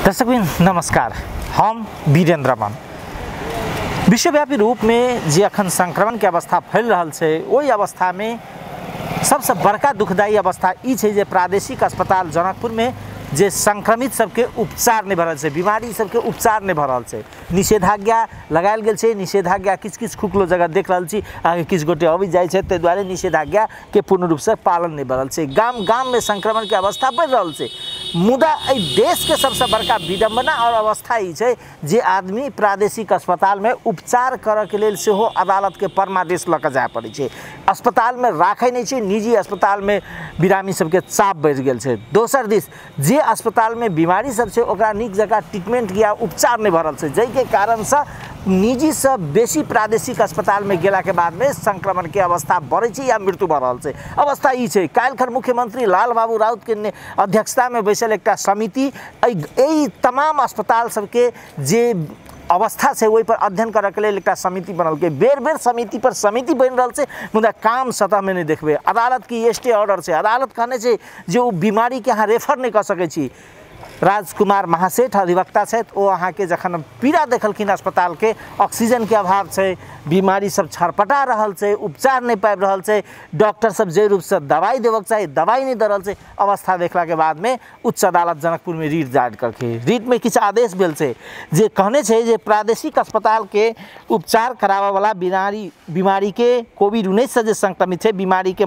दर्शकबिन नमस्कार, हम वीरेंद्र मान। विश्वव्यापी रूप में जे अखन संक्रमण के अवस्था फैल रहल छै, ओहि अवस्था में सबसे बड़का दुखदायी अवस्था ई छै जे प्रादेशिक अस्पताल जनकपुर में जे संक्रमित सबके उपचार नहीं भऽ रहल छै, बीमारी सबके उपचार नहीं भऽ रहल छै। निषेधाज्ञा लगायल गेल छै, निषेधाज्ञा किछु किछु खुकलो जगह देख रहल छी, अहाँके किछु गोटे अबैत जाइ छै, ताहि दुआरे निषेधाज्ञा के पूर्ण रूपसँ पालन नहीं भऽ रहल छै। गाम गाममे संक्रमण के अवस्था बढ़ि रहल छै। मुदा एहि देशके सबसँ बड़का विडम्बना और अवस्था ई छै जे आदमी प्रादेशिक अस्पतालमे उपचार करऽके लेल सेहो अदालतके परमादेश लऽ कऽ जाय पड़ै छै। अस्पतालमे राखै नहि छै, निजी अस्पतालमे बिरामी सबके चाप बढ़ि गेल छै। दोसर दिस जे अस्पतालमे बीमारी सब छै ओकरा नीक जकाँ ट्रीटमेंट या उपचार नहि भऽ रहल छै, जाहिके कारणसँ निजीसँ बेसी प्रादेशिक अस्पतालमे गेलाके बादमे संक्रमणके अवस्था बढ़ै छै या मृत्यु भऽ रहल छै। अवस्था ई छै। काल्हिखन मुख्यमंत्री लाल बाबू राउतके अध्यक्षतामे बैसल एकटा समिति एहि तमाम अस्पताल सबके जे अवस्था छै ओहि पर अध्ययन करऽके लेल एकटा समिति बनलकै। बेर बेर समिति पर समिति बनि रहल छै, मुदा काम सतहमे नहि देखबै। अदालतके स्टे ऑर्डर छै, अदालत कहने छै जे ओ बीमारीके अहाँ रेफर नहि कऽ सकै छी। राजकुमार महासेठ अधिवक्ता छथि, ओ अहाँके जखन पीड़ा देखलखिन अस्पतालके, ऑक्सीजनके अभाव छै, बीमारी सब छरपटा रहल छै, उपचार नहि पाबि रहल छै, डॉक्टर सब जे रूपसँ दवाइ देबक चाही दवाइ नहि दऽ रहल छै। अवस्था देखलाके बादमे उच्च अदालत जनकपुरमे रिट जारी करलकै। रिटमे किछु आदेश भेल छै जे कहने छै जे प्रादेशिक अस्पतालके उपचार कराबयवला बीमारीके कोविड-19 जे संक्रमित छै, बीमारीके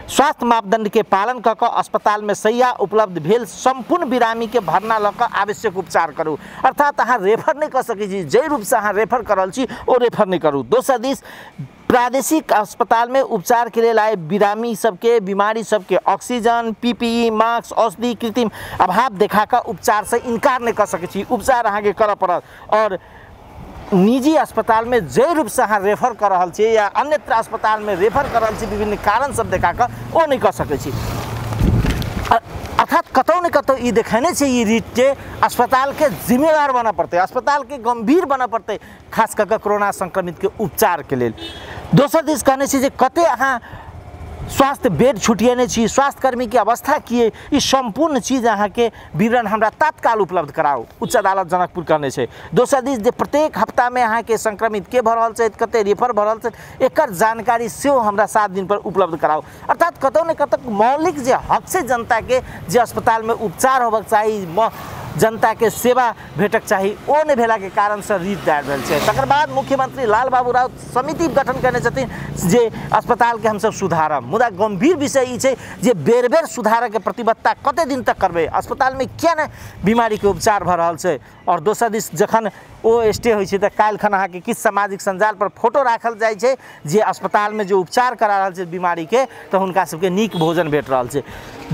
स्वास्थ्य मापदण्डके पालन कऽ कऽ अस्पतालमे सैया उपलब्ध भेल सम्पूर्ण बिरामीके भरना लऽ कऽ आवश्यक उपचार करू। अर्थात अहाँ रेफर नहि कऽ सकै छी, जाहि रूपसँ अहाँ रेफर कऽ रहल छी ओ रेफर नहि करू। दोसर दिस प्रादेशिक अस्पतालमे उपचारके लेल आए बिरामी सबके, बीमारी सबके ऑक्सीजन, पीपीई, मास्क, औषधि, कृत्रिम अभाव देखा कऽ उपचारसँ इनकार नहि कऽ सकै छी, उपचार अहाँके करऽ पड़त। और निजी अस्पतालमे जाहि रूपसँ अहाँ रेफर कऽ रहल छी या अन्यत्र अस्पतालमे रेफर कऽ रहल छी विभिन्न कारण सब देखा कऽ, ओ नहि कऽ सकै छी। अर्थात कतौ ने कतौ ई देखेने छै ई रिट जे अस्पतालके जिम्मेदार बनऽ पड़तै, अस्पतालके गंभीर बनऽ पड़तै, खास कऽ कऽ कोरोना संक्रमितके उपचारके लेल। दोसर दिस कहने छै जे कते अहाँ स्वास्थ्य बेड छुटिएने छी, स्वास्थ्यकर्मीके अवस्था की अइ, ई सम्पूर्ण चीज अहाँके विवरण हमरा तात्काल उपलब्ध कराउ, उच्च अदालत जनकपुर कहने छै। दोसर दिस जे प्रत्येक हफ्तामे अहाँके संक्रमित के भऽ रहल छै, कते रेफर भऽ रहल छै, एकर जानकारी सेहो हमरा 7 दिन पर उपलब्ध कराउ। अर्थात कतौ ने कतौ मौलिक जे हक छै जनताके, जे अस्पतालमे उपचार होबक चाही, जनताके सेवा भेटक चाही, ओ नहि भेलाके कारणसँ रिट दायर भेल छै। तकर बाद मुख्यमंत्री लाल बाबू राउत समिति गठन करने छथिन जे अस्पतालके हमसब सुधारब। मुदा गंभीर विषय ई छै जे बेर बेर सुधारके प्रतिबद्धता कते दिन तक करबै, अस्पतालमे किया नहि बीमारीके उपचार भऽ रहल छै। और दोसर दिस जखन ओ स्टे होइ छै तऽ काल्हिखन अहाँके किछु सामाजिक सञ्जाल पर फोटो राखल जाइ छै जे अस्पतालमे जे उपचार करा रहल छै बीमारीके, तऽ हुनका सबके नीक भोजन भेट रहल छै।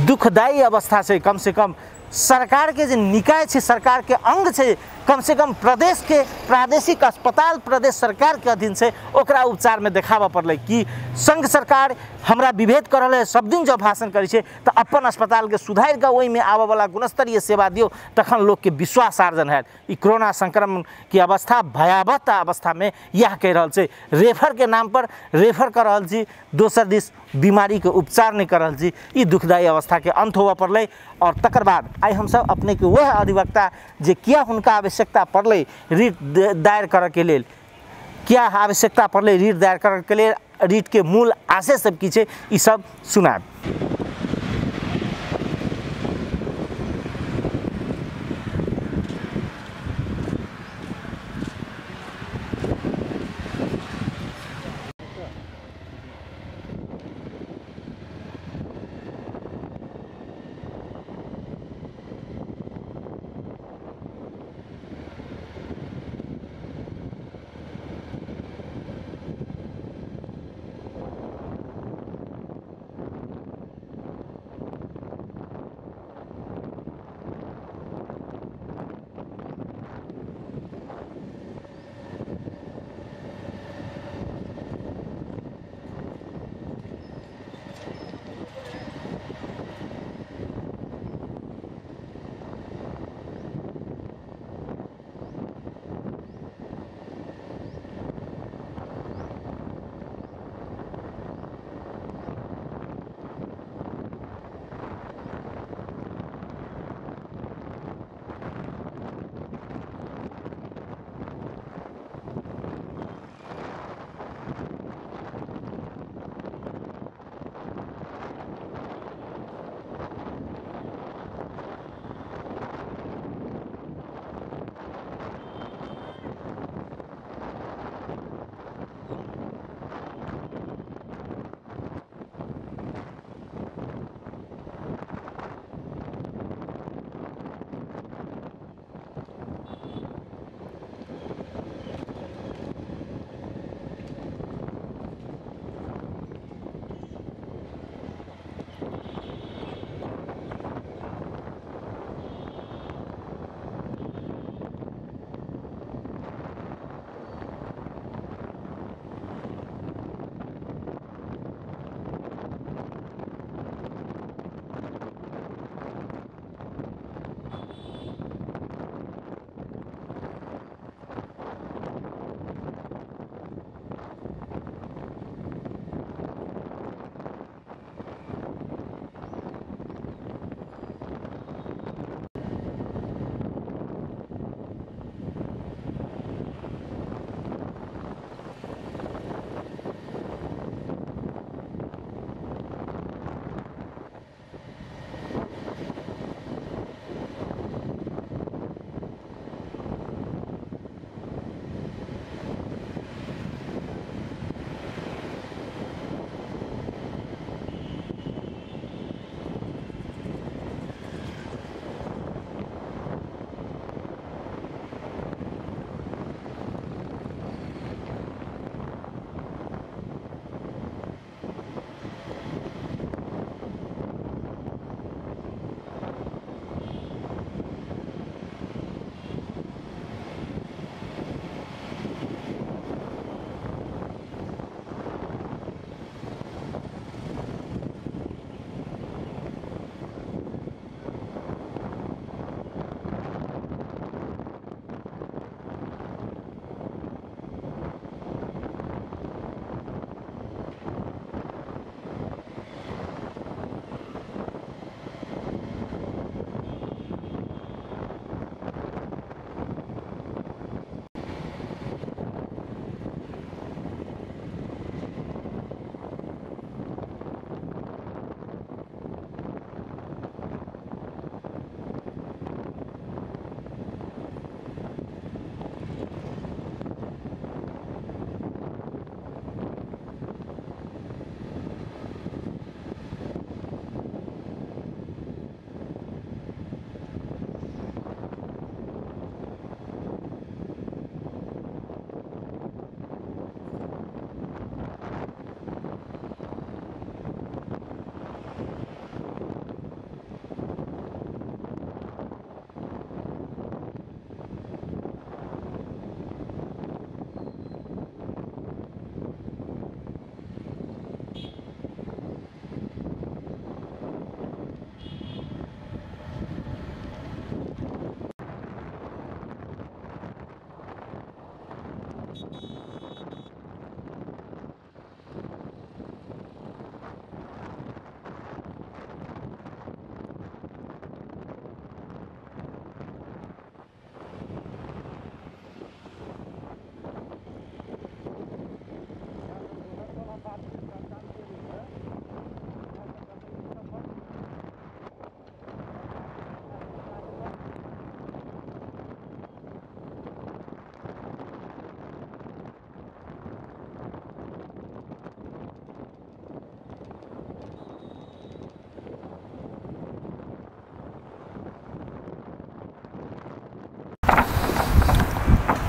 दुखदायी अवस्था छै। कमसँ कम सरकारके जे निकाय छै, सरकारके अंग छै, कमसँ कम प्रदेशके प्रादेशिक अस्पताल प्रदेश सरकारके अधीन छै, ओकरा उपचारमे देखाबऽ पड़लै कि संघ सरकार हमरा विभेद कऽ रहल है। सब दिन जब भाषण करै छै तऽ अपन अस्पतालके सुधारि कऽ ओहिमे आबऽवला गुणस्तरीय सेवा दियौ, तखन लोकके विश्वास आर्जन हैत। ई कोरोना संक्रमणके अवस्था भयावहता अवस्थामे इएह कहि रहल छै। रेफरके नाम पर रेफर कऽ रहल छी, दोसर दिस बीमारीके उपचार नहि कऽ रहल छी। ई दुखदायी अवस्थाके अन्त होबऽ पड़लै। और तकर बाद आइ हमसब अपनेके वएह अधिवक्ता जे किया हुनका आवश्यकता पड़लै रिट दायर करऽके लेल, किया आवश्यकता पड़लै रिट दायर करऽके लेल, रिटके मूल आशय सब की छै, ई सब सुनायब।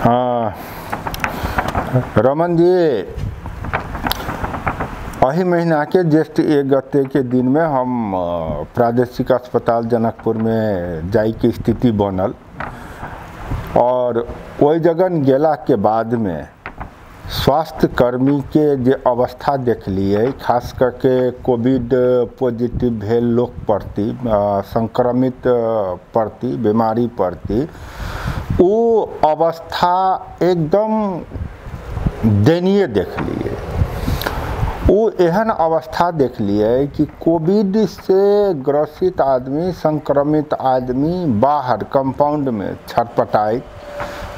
हाँ रमन जी, एहि महीना के ज्येष्ठ 1 गते के दिन में हम प्रादेशिक अस्पताल जनकपुर में जाय के स्थिति बनल और ओहि जगह गेला के बाद में स्वास्थ्य कर्मी के जे अवस्था देखलिए, खास करके कोविड पॉजिटिव भेल लोक प्रति, संक्रमित प्रति, बीमारी प्रति वो अवस्था एकदम दयनीय देखलिए। वो एहन अवस्था देखलिए कि कोविड से ग्रसित आदमी, संक्रमित आदमी बाहर कंपाउंड में छटपटाइत,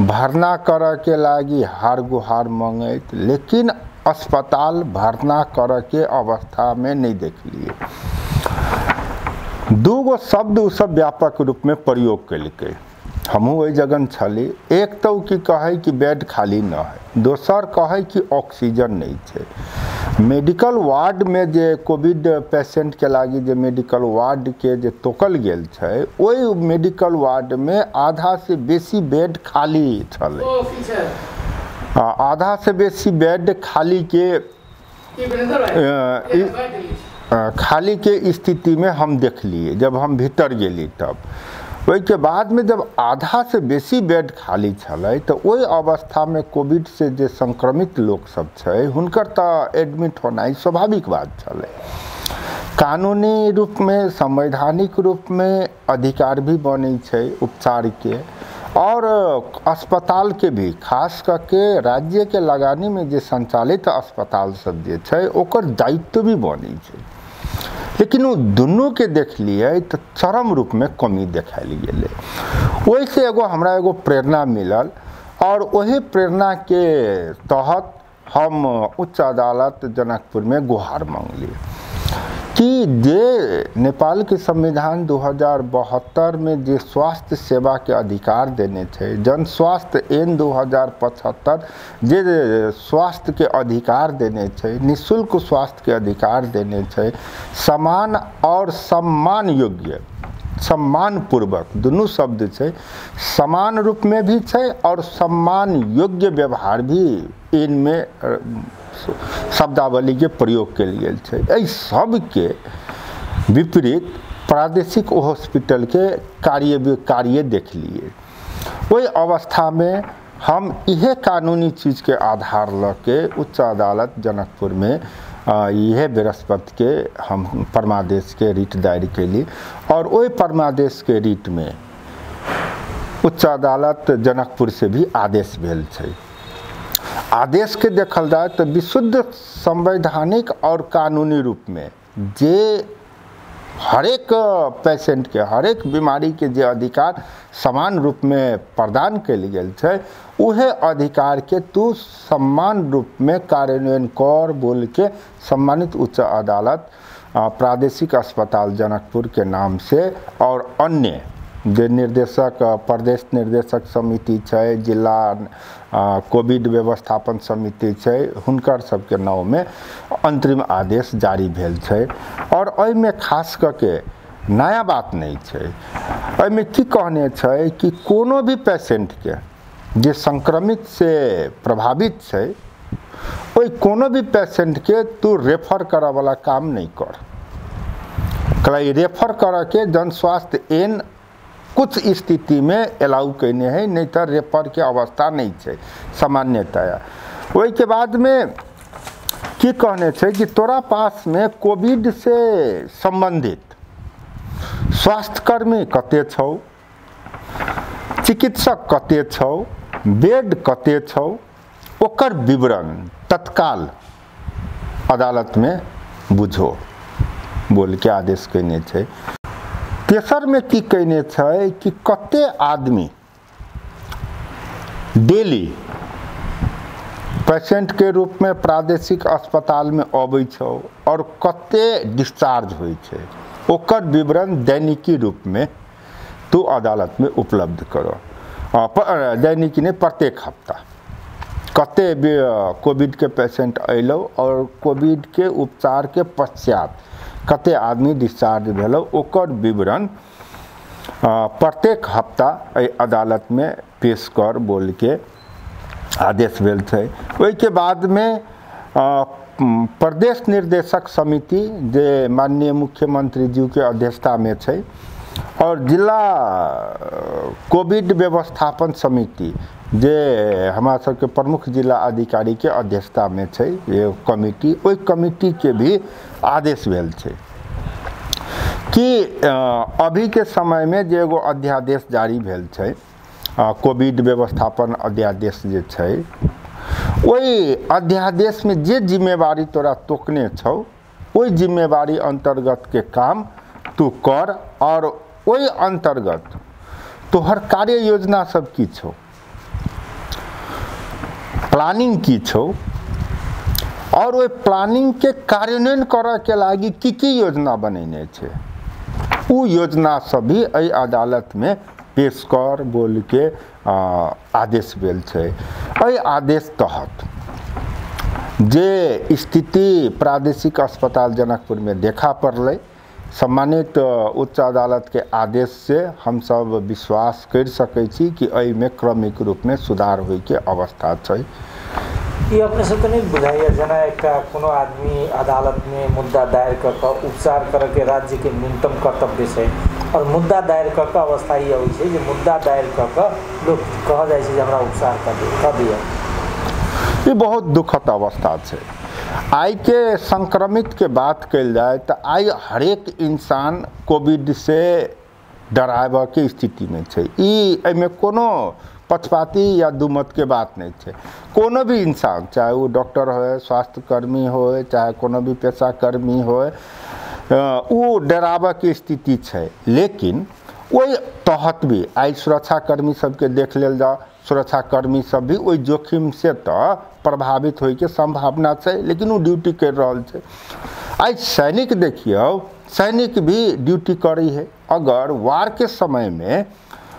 भरना करे के लागी हार गुहार मंगैत, लेकिन अस्पताल भरना करे के अवस्था में नहीं देखलिए। दूगो शब्द उ सब व्यापक रूप में प्रयोग कलकै, हमहूँ ओहि जगह छली। एक तो की कहै कि बेड खाली न है, दोसर कहै कि ऑक्सीजन नहीं है। मेडिकल वार्ड में जे कोविड पेशेंट के लागी जे मेडिकल वार्ड के जे तोकल गेल छै, ओहि मेडिकल वार्ड में आधा से बेसी बेड खाली छलै। आधा से बेसी बेड खाली के स्थिति में हम देखलिए जब हम भीतर गेली। तब ओहिके बाद में जब आधा से बेसी बेड खाली छलै तो ओहि अवस्था में कोविड से जे संक्रमित लोक सब छै हुनकर तो एडमिट होनाइ स्वाभाविक बात छलै। कानूनी रूप में, संवैधानिक रूप में अधिकार भी बनै छै उपचार के, और अस्पताल के भी, खास करके राज्य के लगानी में जे संचालित अस्पताल सब जे छै ओकर दायित्व भी बनै छै। लेकिन वो दुनू के देखलिए तो चरम रूप में कमी देखायल गेलै। ओहिसँ एगो हमरा एगो प्रेरणा मिलल और वही प्रेरणा के तहत हम उच्च अदालत जनकपुर में गुहार मांगली कि जे नेपाल के संविधान 2072 में जे स्वास्थ्य सेवा के अधिकार देने थे, जन स्वास्थ्य एन 2075 जे स्वास्थ्य के अधिकार देने थे, निःशुल्क स्वास्थ्य के अधिकार देने थे, समान और सम्मान योग्य, सम्मान पूर्वक दुनू शब्द छै, समान रूप में भी छै और सम्मान योग्य व्यवहार भी इनमें शब्दावली के प्रयोग कयल गेल छै। एहि सबके विपरीत प्रादेशिक हॉस्पिटल के कार्य देखलिए। ओहि अवस्था में हम इहे कानूनी चीज के आधार लऽ के उच्च अदालत जनकपुर में इहे बृहस्पति के हम परमादेश के रिट दायर केली और ओहि परमादेश के रिट में उच्च अदालत जनकपुर से भी आदेश भेल छै। आदेश के देखल जाए तो विशुद्ध संवैधानिक और कानूनी रूप में जे हरेक पेशेंट के, हरेक बीमारी के जे अधिकार समान रूप में प्रदान कयल गेल छै, उहे अधिकार के तू सम्मान रूप में कार्यान्वयन कर बोल के सम्मानित उच्च अदालत प्रादेशिक अस्पताल जनकपुर के नाम से और अन्य जे निर्देशक, प्रदेश निर्देशक समिति छै, जिला कोविड व्यवस्थापन समिति छै, हुनकर सबके नाव में अंतरिम आदेश जारी भेल छै। और एहिमे खास करके नया बात नहीं छै, एहिमे की कहने छै कि कोनो भी पेशेंट के जे संक्रमित से प्रभावित छै, ओहि कोनो भी पेशेंट के तू रेफर करऽ वाला काम नहीं कर। रेफर करऽ के जन स्वास्थ्य एन कुछ स्थिति में अलाउ कयने है, नहीं तो रेफर के अवस्था नहीं है सामान्यतया। ओहिके बाद में की कहने छै कि तोरा पास में कोविड से संबंधित स्वास्थ्यकर्मी कते छौ, चिकित्सक कते छौ, बेड कते छौ, ओकर विवरण तत्काल अदालतमे बुझो बोल के आदेश कयने छै। तेसरमे की कयने छै कि कते आदमी डेली पेशेंट के रूप में प्रादेशिक अस्पताल में अबै छौ और कते डिस्चार्ज होइ छै ओकर विवरण दैनिकी रूप में तू अदालत में उपलब्ध करो। दैनिकी नहीं, प्रत्येक हफ्ता कते कोविड के पेशेंट अयलौ और कोविड के उपचार के पश्चात कते आदमी डिस्चार्ज भेलौ ओकर विवरण प्रत्येक हफ्ता एहि अदालत में पेश कर बोल के आदेश भेल छै। ओहिके बादमे प्रदेश निर्देशक समिति जे माननीय मुख्यमंत्री जी के अध्यक्षता में छै और जिला कोविड व्यवस्थापन समिति जे हमरा सबके प्रमुख जिला अधिकारी के अध्यक्षता में छै ये कमिटी, ओहि कमिटी के भी आदेश भेल छै कि अभी के समय में जे एगो अध्यादेश जारी भेल छै कोविड व्यवस्थापन अध्यादेश जे छै, ओहि अध्यादेश में जे जिम्मेवारी तोरा तोकने छौ ओहि जिम्मेवारी अंतर्गत के काम तू कर और ओहि अंतर्गत तोहर कार्य योजना सब की छौ, प्लानिंग की छौ और ओहि प्लानिंग के कार्यान्वयन करऽ के लागी की की योजना बनेने छै उ योजना सब भी एहि अदालत में पेश कर बोल के आदेश भेल छै। एहि आदेश तहत जे स्थिति प्रादेशिक अस्पताल जनकपुर में देखा पड़लै, सम्मानित उच्च अदालत के आदेश से हम सब विश्वास कर सकै छी कि एहिमे क्रमिक रूप में सुधार होय के अवस्था छै। ई अपने सबके नहीं बुझाइए जेना एकटा कोनो आदमी अदालत में मुद्दा दायर कऽ कऽ उपचार करऽ के राज्य के न्यूनतम कर्तव्य छै और मुद्दा दायर कऽ कऽ अवस्था ई अबै छै जे मुद्दा दायर कऽ कऽ लोक कहल जाइ छै जे हमरा उपचार कऽ दिअ। ई बहुत दुखद अवस्था छै। आइ के संक्रमित के बात कयल जाय तऽ आइ हरेक इंसान कोविड से डराबऽ के स्थिति में छै। ई एहिमे कोनो पक्षपाती या दुमत के बात नहीं छै। कोनो भी इंसान, चाहे वो डॉक्टर होए, स्वास्थ्यकर्मी होए, चाहे कोनो भी पेशाकर्मी होए, वो डराबऽ के स्थिति छै। लेकिन ओहि तहत भी आइ सुरक्षाकर्मी सबके देख लेल जाओ, सुरक्षाकर्मी सब भी ओहि जोखिम से तऽ प्रभावित होइके सम्भावना छै, लेकिन ओ ड्यूटी कर रहल छै। आइ सैनिक देखियौ, सैनिक भी ड्यूटी करै है। अगर वार के समय में,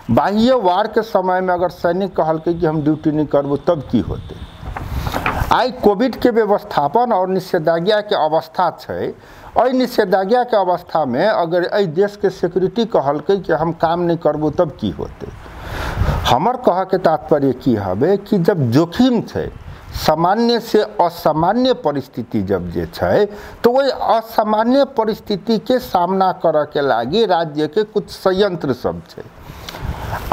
बाह्य वार के समय में अगर सैनिक कहलकै कि हम ड्यूटी नहीं करबो तब की होतै? आइ कोविड के व्यवस्थापन और निषेधाज्ञा के अवस्था छै। एहि निषेधाज्ञा के अवस्था में अगर एहि देश के सिक्योरिटी कहलकै कि हम काम नहीं करबो तब की होतै? हमर कह के तात्पर्य की हवे कि जब जोखिम छै, सामान्य से असामान्य परिस्थिति जब जे छै तो वही असामान्य परिस्थिति के सामना करऽ के लागी राज्य के कुछ संयंत्र सब छै।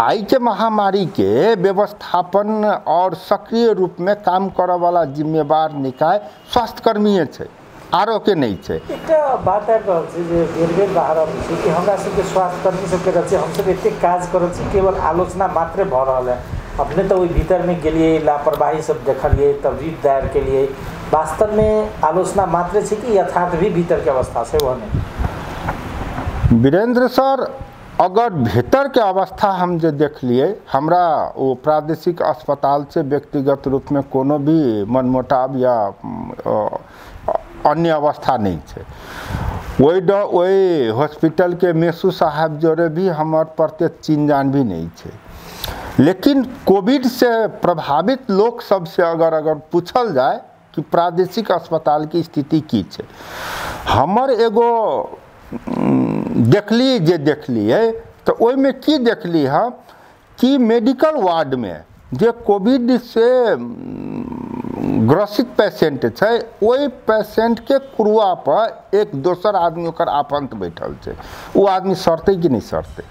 आइ के महामारी के व्यवस्थापन और सक्रिय रूप में काम करऽ वाला जिम्मेवार निकाय स्वास्थ्यकर्मीये छै, आरो के नहीं छै। एकटा बात आबि रहल छै जे बेर बेर बाहर अबै छै कि हमरा सबके स्वास्थ्यकर्मी सबके रहल छै, हमसब एतेक काज कर रहल छी, केवल आलोचना मात्रे भऽ रहल है। अपने तऽ ओहि भीतरमे गेलियै, लापरवाही सब देखलियै, तब रिट दायर केलियै। वास्तवमे आलोचना मात्रे छै कि यथार्थ भी भीतरके अवस्था छै ओहने? वीरेंद्र सर, अगर भीतर के अवस्था हम जे देखलियै, हमरा ओ प्रादेशिक अस्पताल से व्यक्तिगत रूप में कोनो भी मनमुटाव या अन्य अवस्था नहीं छै। ओहि हॉस्पिटल के मेसू साहब जोड़े भी हमर प्रत्यक्ष चिन्हजान भी नहीं छै। लेकिन कोविड से प्रभावित लोग सबसे अगर अगर पूछल जाए कि प्रादेशिक अस्पताल की स्थिति की छै, हमर एगो देखली जे देखलियै तऽ ओहिमे की देखली हम कि मेडिकल वार्डमे जे कोविड से ग्रसित पेशेंट छै ओहि पेशेंटके कुरुआ पर एक दोसर आदमी ओकर आफन्त बैठल छै। ओ आदमी सड़तै कि नहि सड़तै?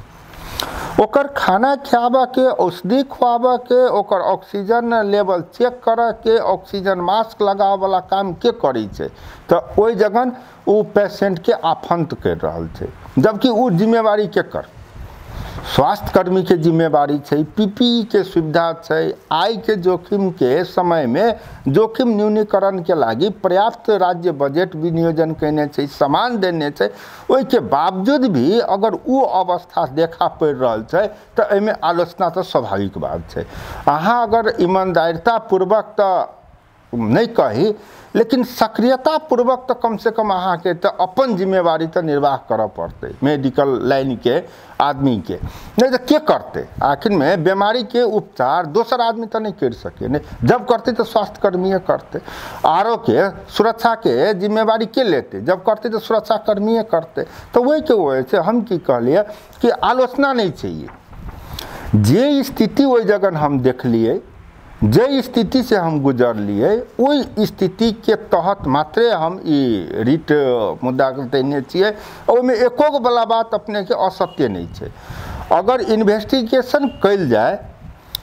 ओकर खाना खियाबऽके, औषधि खुआबऽके, ओकर ऑक्सीजन लेवल चेक करऽके, ऑक्सीजन मास्क लगाबऽवला काम के करै छै? तऽ ओहि जगह ओ पेशेंटके आफन्त करि रहल छै, जबकि ओ जिम्मेवारी के कर? स्वास्थ्यकर्मी के जिम्मेवारी छै, पीपीई के सुविधा छै, आय के जोखिम के समय में जोखिम न्यूनीकरण के लागि पर्याप्त राज्य बजट विनियोजन कयने छै, सामान देने छै। ओहिके बावजूद भी अगर ओ अवस्था देखा पड़ि रहल छै तऽ एहिमे आलोचना तऽ स्वाभाविक बात छै। अहाँ अगर ईमानदारिता पूर्वक तऽ नहीं कही, लेकिन सक्रियता पूर्वक तो कम से कम अहाँके तो अपन जिम्मेवारी तो निर्वाह करऽ पड़तै मेडिकल लाइन के आदमी के, नहीं तो के करतै? आखिर में बीमारी के उपचार दोसर आदमी तो नहीं कर सके, नहीं जब करते तो स्वास्थ्यकर्मीए करते। आरो के सुरक्षा के जिम्मेवारी के लेते? जब करते तो सुरक्षाकर्मीए करते। तो वही के वजह से हम की कहलिए कि आलोचना नहीं चाहिए। जे स्थिति ओहि जगह हम देखलिए, जे स्थिति से हम गुजरलिए, ओहि स्थिति के तहत मात्रे हम ई रिट मुद्दा देने छियै। ओहिमे एको गो वाला बात अपने के असत्य नहीं छै। अगर इन्वेस्टिगेशन कयल जाय,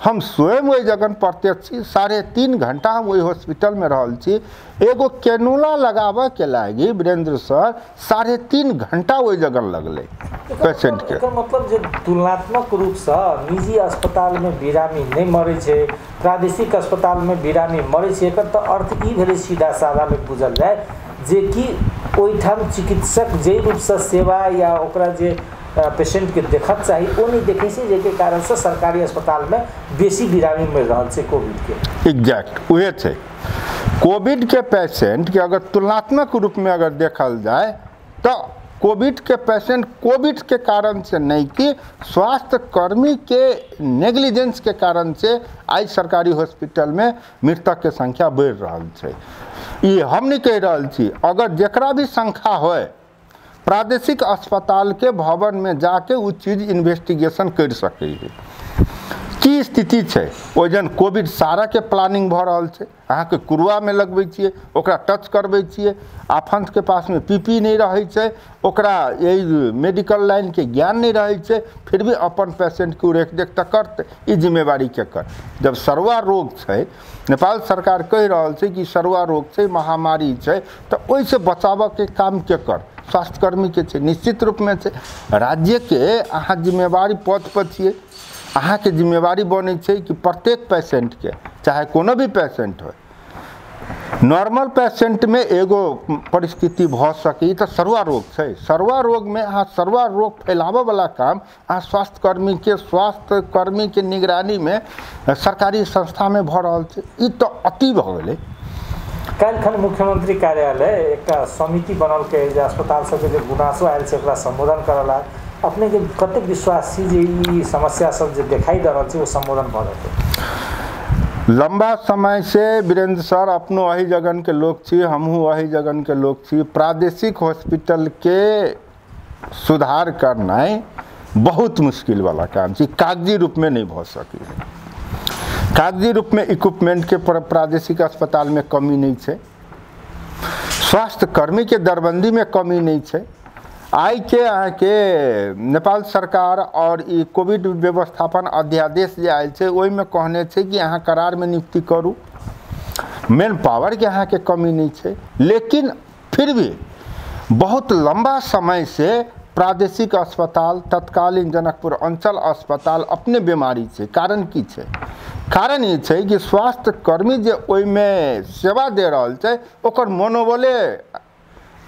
हम स्वयं ओहि जगह प्रत्यक्ष छी, 3.5 घंटा हम ओहि हॉस्पिटल में रहल छी। एगो कैनुला लगाबऽ के लागि वीरेंद्र सर 3.5 घंटा ओहि जगह लगलै पेशेंट के। मतलब जे तुलनात्मक रूपसँ निजी अस्पताल में बिरामी नहीं मरै छै, प्रादेशिक अस्पताल में बिरामी मरै छै, एकर तऽ अर्थ ई भेलै सीधा सादा में बुझल जाय जे कि ओहिठाम चिकित्सक जे रूपसँ सेवा या ओकरा जे पेशेंट के देखत चाही ओ नहीं देखै छै, जाहिके कारणसँ सरकारी अस्पताल में बेसी बिरामी मरि रहल छै कोविड के। एग्जैक्ट उहे छै। कोविड के पेशेंट के अगर तुलनात्मक रूप में अगर देखल जाए तो कोविड के पेशेंट कोविड के कारण से नहीं कि स्वास्थ्यकर्मी के नेग्लिजेंस के कारण से आज सरकारी हॉस्पिटल में मृतक के संख्या बढ़ि रहल छै। ई हम नहीं कहि रहल छी। अगर जकरा भी संख्या होय, प्रादेशिक अस्पताल के भवन में जाके उ चीज इन्वेस्टिगेशन कर सकै है की स्थिति छै। ओहि जन कोविड सारा के प्लानिंग भऽ रहल छै। अहाँके कुरुआमे लगबै छियै, ओकरा टच करबै छियै, आफन्त के पासमे पीपी नहीं रहै छै, ओकरा एहि मेडिकल लाइन के ज्ञान नहीं रहै छै, फिर भी अपन पेशेंटके ओ रेख देख तऽ करतै। ई जिम्मेवारी के कर? जब सरुआ रोग छै, नेपाल सरकार कहि रहल छै कि सरुआ रोग छै, महामारी छै, तऽ ओहिसँ बचाबऽके काम के कर? स्वास्थ्यकर्मीके छै, निश्चित रूपमे छै। राज्यके अहाँ जिम्मेवारी पद पर छियै, अहाँके जिम्मेवारी बनै छै कि प्रत्येक पेशेंटके, चाहे कोनो भी पेशेंट हो, नॉर्मल पेशेंटमे एगो परिस्थिति भऽ सकै, तऽ सरुआ रोग छै। सरुआ रोगमे अहाँ सरुआ रोग फैलाबऽवला काम अहाँ स्वास्थ्यकर्मीके निगरानीमे सरकारी संस्थामे भऽ रहल छै। ई तऽ अति भऽ गेलै। काल्हिखन मुख्यमंत्री कार्यालय एकटा समिति बनलकै जे अस्पताल सबके जे गुनासो आयल छै ओकरा सम्बोधन करला। अपने के कतेक विश्वास छी जे ई समस्या सब जे देखाई दऽ रहल छै ओ सम्बोधन भऽ जेतै? लंबा समय से वीरेंद्र सर अपनो अही जगन के लोग छी, हमहूँ अही जगन के लोग छी। प्रादेशिक हॉस्पिटल के सुधार करनाइ बहुत मुश्किल वाला काम छै, कागजी रूप में नहीं भऽ सकै। कागजी रूप में इक्विपमेंट के प्रादेशिक अस्पताल में कमी नहीं छै, स्वास्थ्यकर्मी के दरबंदी में कमी नहीं छै। आइ के अहाँके नेपाल सरकार और ई कोविड व्यवस्थापन अध्यादेश जे आयल छै ओहिमे कहने छै कि अहाँ करारमे नियुक्ति करू, मैन पावर के अहाँके कमी नहीं छै। लेकिन फिर भी बहुत लंबा समय से प्रादेशिक अस्पताल, तत्कालीन जनकपुर अंचल अस्पताल अपने बीमारी छै। कारण की छै? कारण ई छै कि स्वास्थ्यकर्मी जे ओहिमे सेवा दे रहल छै ओकर मनोबले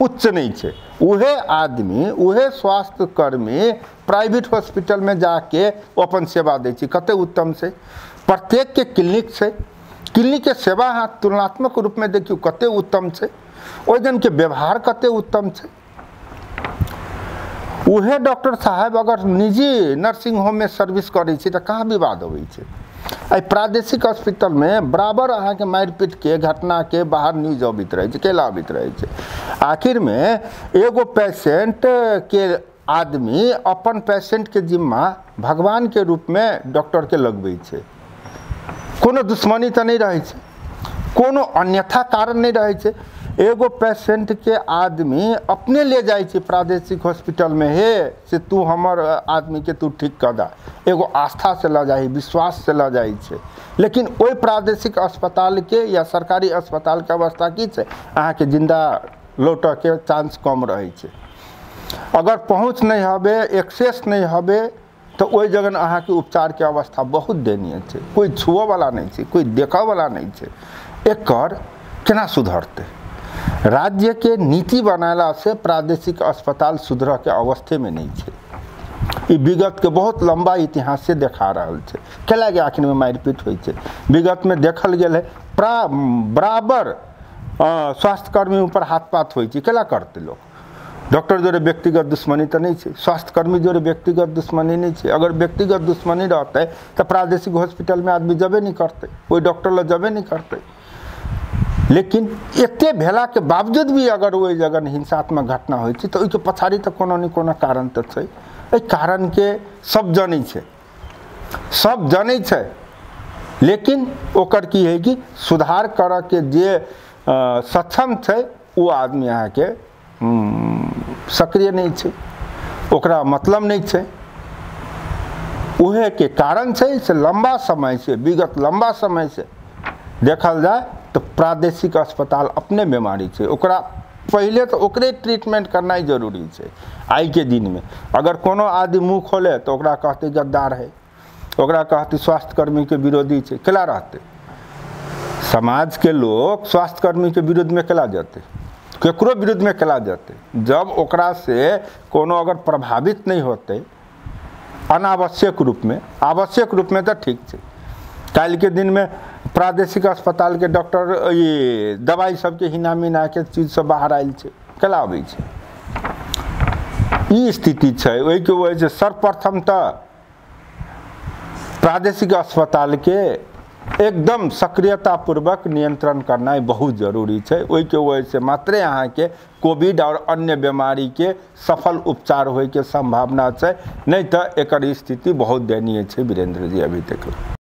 उच्च नहीं छै। उहे आदमी, उहे स्वास्थ्यकर्मी प्राइवेट हॉस्पिटल में जाके अपन सेवा दै छै, कते उत्तम छै। प्रत्येक के क्लिनिक छै, क्लिनिक के सेवा अहाँ तुलनात्मक रूप में देखियौ कते उत्तम छै, ओहि जन के व्यवहार कते उत्तम छै। उहे डॉक्टर साहब अगर निजी नर्सिंग होम में सर्विस करै छै तऽ कहाँ विवाद अबै छै? एहि प्रादेशिक हॉस्पिटल में बराबर अहाँके मारि पीट के घटना के बाहर न्यूज अबैत रहै छै, केला अबैत रहै छै। आखिरमे एगो पेशेंट के आदमी अपन पेशेंट के जिम्मा भगवान के रूप में डॉक्टर के लगबै छै। कोनो दुश्मनी तऽ नहि रहै छै, कोनो अन्यथा कारण नहि रहै छै। एगो पेशेंट के आदमी अपने ले जाइ छै प्रादेशिक हॉस्पिटल में, हे से तू हमर आदमी के तू ठीक कऽ दा, एगो आस्था से लऽ जाइ, विश्वास से लऽ जाइ छै। लेकिन ओहि प्रादेशिक अस्पताल के या सरकारी अस्पताल के अवस्था की छै? अहाँके जिंदा लौटऽ के चांस कम रहै छै। अगर पहुँच नहीं हबे, एक्सेस नहीं हबे, तऽ ओहि जगह अहाँके उपचारके अवस्था बहुत दयनीय छै, कोइ छुअवला नहि छै, कोइ देखऽवला नहि छै। एकर केना सुधरतै? राज्यके नीति बनेलासँ प्रादेशिक अस्पताल सुधरऽके अवस्थेमे नहि छै। ई विगतके बहुत लम्बा इतिहास से देखा रहल छै। केलाके आखिरमे मारिपीट होइ छै? विगतमे देखल गेल है बराबर स्वास्थ्यकर्मी ऊपर हाथपात होइ छै। केला करतै लोक? डॉक्टर जोड़े व्यक्तिगत दुश्मनी तऽ नहि छै, स्वास्थ्यकर्मी जोड़े व्यक्तिगत दुश्मनी नहि छै। अगर व्यक्तिगत दुश्मनी रहतै तऽ प्रादेशिक हॉस्पिटलमे आदमी जेबे नहि करतै, ओहि डॉक्टर लग जेबे नहि करतै। लेकिन एते भेलाके बावजूद भी अगर ओहि जगह हिंसात्मक घटना होइ छै तऽ ओहिके पछाड़ी तऽ कोनो ने कोनो कारण तऽ छै। एहि कारणके सब जनै छै, सब जनै छै, लेकिन ओकर की है कि सुधार करऽके जे सक्षम छै ओ आदमी अहाँके सक्रिय नहि छै, ओकरा मतलब नहि छै। उहेके कारण छै से लम्बा समय से, विगत लम्बा समय से देखल जाय तऽ प्रादेशिक अस्पताल अपने बीमारी छै। ओकरा पहिले तऽ ओकरे ट्रीटमेंट करनाइ जरूरी छै। आइके दिनमे अगर कोनो आदमी मुँह खोले तऽ ओकरा कहतै गद्दार है, ओकरा कहतै स्वास्थ्यकर्मीके विरोधी छै। केला रहतै? समाजके लोक स्वास्थ्यकर्मीके विरुद्धमे केला जेतै? केकरो विरुद्धमे केला जेतै? जब ओकरा से कोनो अगर प्रभावित नहि होतै अनावश्यक रूपमे, आवश्यक रूपमे तऽ ठीक छै। काल्हिके दिनमे प्रादेशिक अस्पतालके डॉक्टर ई दवाइ सबके हिना मिनाके चीज सब बाहर आयल छै, केला अबै छै? ई स्थिति छै। ओहिके वजहसँ सर्वप्रथम तऽ प्रादेशिक अस्पतालके एकदम सक्रियतापूर्वक नियंत्रण करनाइ बहुत जरूरी छै। ओहिके वजहसँ मात्रे अहाँके कोविड आओर अन्य बीमारीके सफल उपचार होइके सम्भावना छै, नहि तऽ एकर स्थिति बहुत दयनीय छै वीरेंद्र जी अभी तक।